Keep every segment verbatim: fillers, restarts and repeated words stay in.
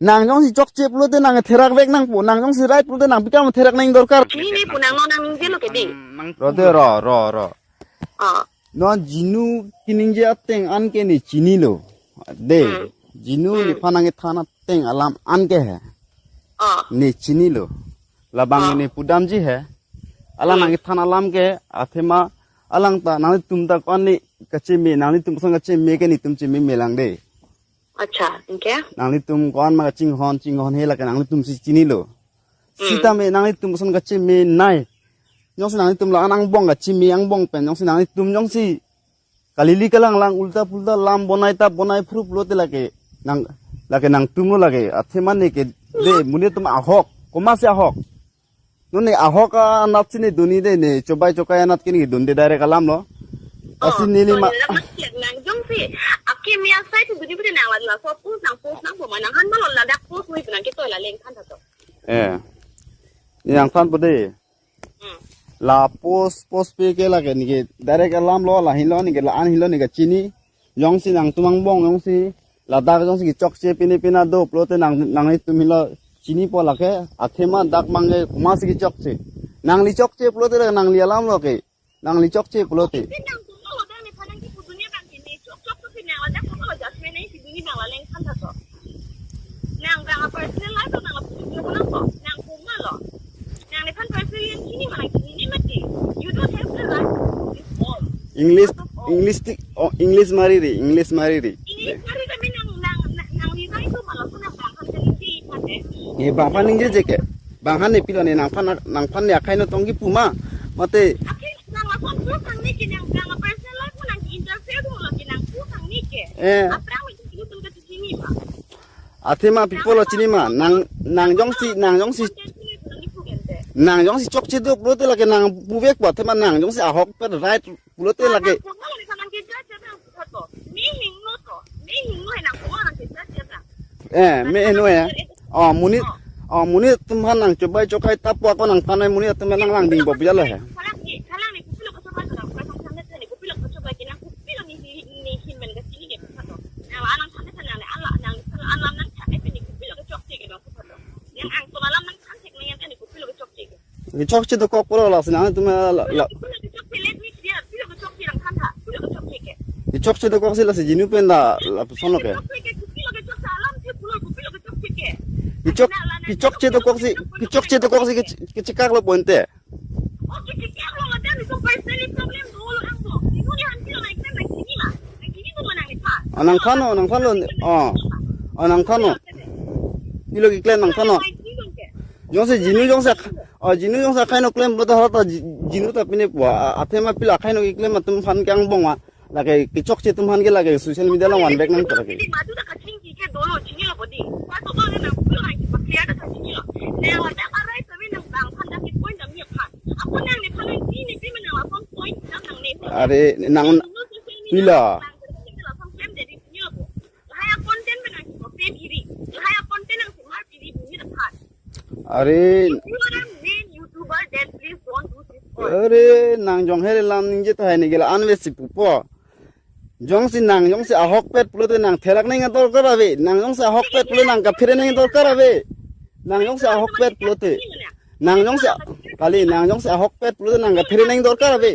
Nang jongsi chokche pulote nang therak vek nangpo, nang jongsi right pulote nang pi kam therak nang dorkar. Chinine pu nang non nang ningjelo ke dei. Ro de, ro, ro, ro. Oh. Non Jinu keningje ateng an ke ne chinilo. Dei, Hmm. Jinu Hmm. nephan nangkethan ateng alam an ke he. Oh. Ne chinilo. Labang Oh. ne pudamji he. Alang Hmm. nangkethan alam ke, athema, alang ta, nanglitum ta ko-an ne kacheme, nanglitum ason kacheme ke netum chememe lang dei. Acha, anke? Nanglitum ko-an ma kachinghon, chinghon he lake nanglitum si chinilo. Hmm. Sitame nanglitum ason kacheme nai. Jongsi nanglitum la-an angbong kacheme angbong pen, jongsi nanglitum jongsi kalili kalanglang ulta pulta lam bonai ta bonai phru pulote lake nang, lake nangtumlo lake. Athema ne ke dei, monit atum ahok. Komatsi ahok? Non ne ahok anat si ne dunde dei, ne chobai chokai anat ke ne dunde direct alamlo. Oh, Lasi neli so ma nang jongsi akimi asai tu duni budi nang la la so post nang post nangpo ma nang han malo ladak post nui pu nang ketoi la lengthan tha to. Eh. Ne nangthanpo dei. Hmm. La post post pe ke lake ne ke direct alamlo, la hinlo ne ke la-an hinlo ne kachini. Jongsi nangtum angbong jongsi ladak jongsi kechokche pine pina do pulote nang, nanglitum hinlo chinipo lake, athema dak mang ke komatsi kechokche. Nangli chokche pulote nangli alamlo ke. Nangli chokche pulote. Pin nang tum lo dang nephan nangkipu duni bang kini chok chok tu pin nang ladak pu lo judgment nangpi duni bang la lengthan tha to. Nang bang a personal life nang lapu duni ko nang ko. Nang pu malo. Nang nephan personal yang kini ma nang chinine mati. You don't have the right to do this all. English, First of all. English ti, oh, English mari ri, English mari ri. English mari kami nang, nang, nang, nang lirai tu malo tu nang bang kan kali si mate. Ye bang phan ningjeje ke. Bang han ne pilo ne nangphan, nangphan ne akhai no tongkipu ma. Mate. Akhai nang lason pu kang ne ke nang bang a personal life mo nang interfere tu lo ke nang pu kang ne ke. Eh. Aphrang itu itu tum ke chinine ma. Athema pi pulo chini ma, nang, nang jongsi, nang jongsi, nang jongsi chokche do pulote lake nang puvekpo, athema nang jongsi ahokpet right pulote lake. Eh, me heno ya. Oh, monit, oh, monit atum aphan nang chobai chokai ta pu ako nangthan nai, monit atum nang langdingpo pu jalo he. Kechokche dokok pulo lasi nangtum la, la. Kechokche dokok si lasi Jinu pen la, lapuson lo ke. Kechok, kechokche dokok si, kechokche dokok si kech-, kechekaklo pu ente. Oh, kiki kya lo, ada ni so personally problem dolo ang bo. Inu ni han kilo na ikna na kini ma. Na kini tu mana ni pa. Ah, nangthannon, nangthannon. Oh. Ah, nangthannon. Pilo keklem nangthannon. Jongsi Jinu jongsi ak-, oh, Jinu jongsi akhai no klem pulote hala ta Ji-, Jinu ta pinepo. A-, athema pilo akhai no keklem atum aphan ke angbong ma. Lake kechokche atum aphan ke lake social media along vanvek nang ta lake. Madu ta kaching ki ke dolo chinilo bodi. First of all, nang pulo nang kipa clear ta chinilo. Nang wata arai sabi nang bang aphan ta ki point ami aphan. Ako nang nephan nang di ne pi mana lason point nang nang ne. Are nang pilo. Lason claim jadi chinilo bo. Lahai a content mana ki ko pe diri. Lahai a content nang si mar diri bumi aphan. Are. If you are a main YouTuber, then please don't do this all. Are, nang jong here lam ningje tahai ne ke la-an ave si pupo. Jongsi nang jongsi ahokpet pulote nang therak nang dorkar ave. Nang jongsi ahokpet pulote nang kaphere nang dorkar ave. Nang jongsi ahokpet pulote. Nang jongsi a-, kali nang jongsi ahokpet pulote nang kaphere nang dorkar ave.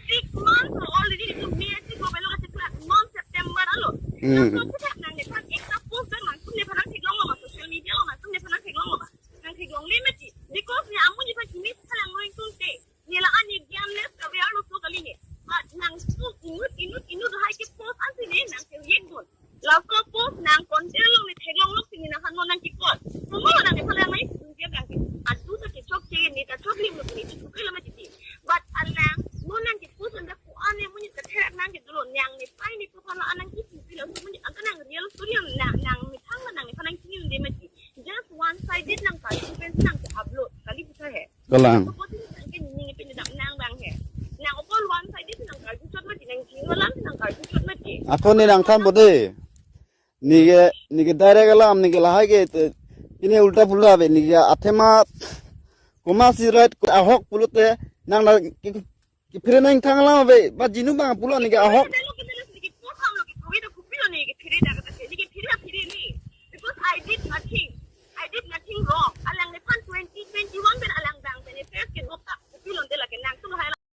Six months already itu May ati ko belo ka chikla non September alo. Hmm. Laso puthak nang nephan ekta post dan nangtum nephan nang theklonglo ma social media lo nangtum nephan nang theklonglo ma. Nang theklongle mati. Because ne amu nephan kimi thalang lo ingtungte. Ne la-an ne gyanles ka biar lo so kali ne. But nangtum inut inut inut hai ke post ansi ne nang ke yek dun. Laso post nang content along ne theklonglo si ne nang hanmo nang kikon. Komo nang nephan nang mai dia bang ke. Adu ta kechokche ne ta choklim lo ne chukre lo mati. But alang, mo nang ke puson da ko-an ne monit katherak nang ke dolo nang ne pai ne ko pala anang ke pupi lo monit anta nang real story nang nang ne thang nang nephan nang chini de mati. Just one sided nang ka pen nang ke upload kali bisa he. Kalang. Ko poti nang ke ni nge pen dam nang bang he. Nang opol one sided nang ka chot mati nang chini walam nang ka chot mati. Ako ne nangthanpo dei. Ne ke, ne ke direct alam, ne ke lahai ke, te, ini ulta pulta ave, ne ke athema, komatsi right, ko ahok pulote, nang na, ke, ke phere nang thang alam ave, ba Jinu bang pulo ne ke ahok.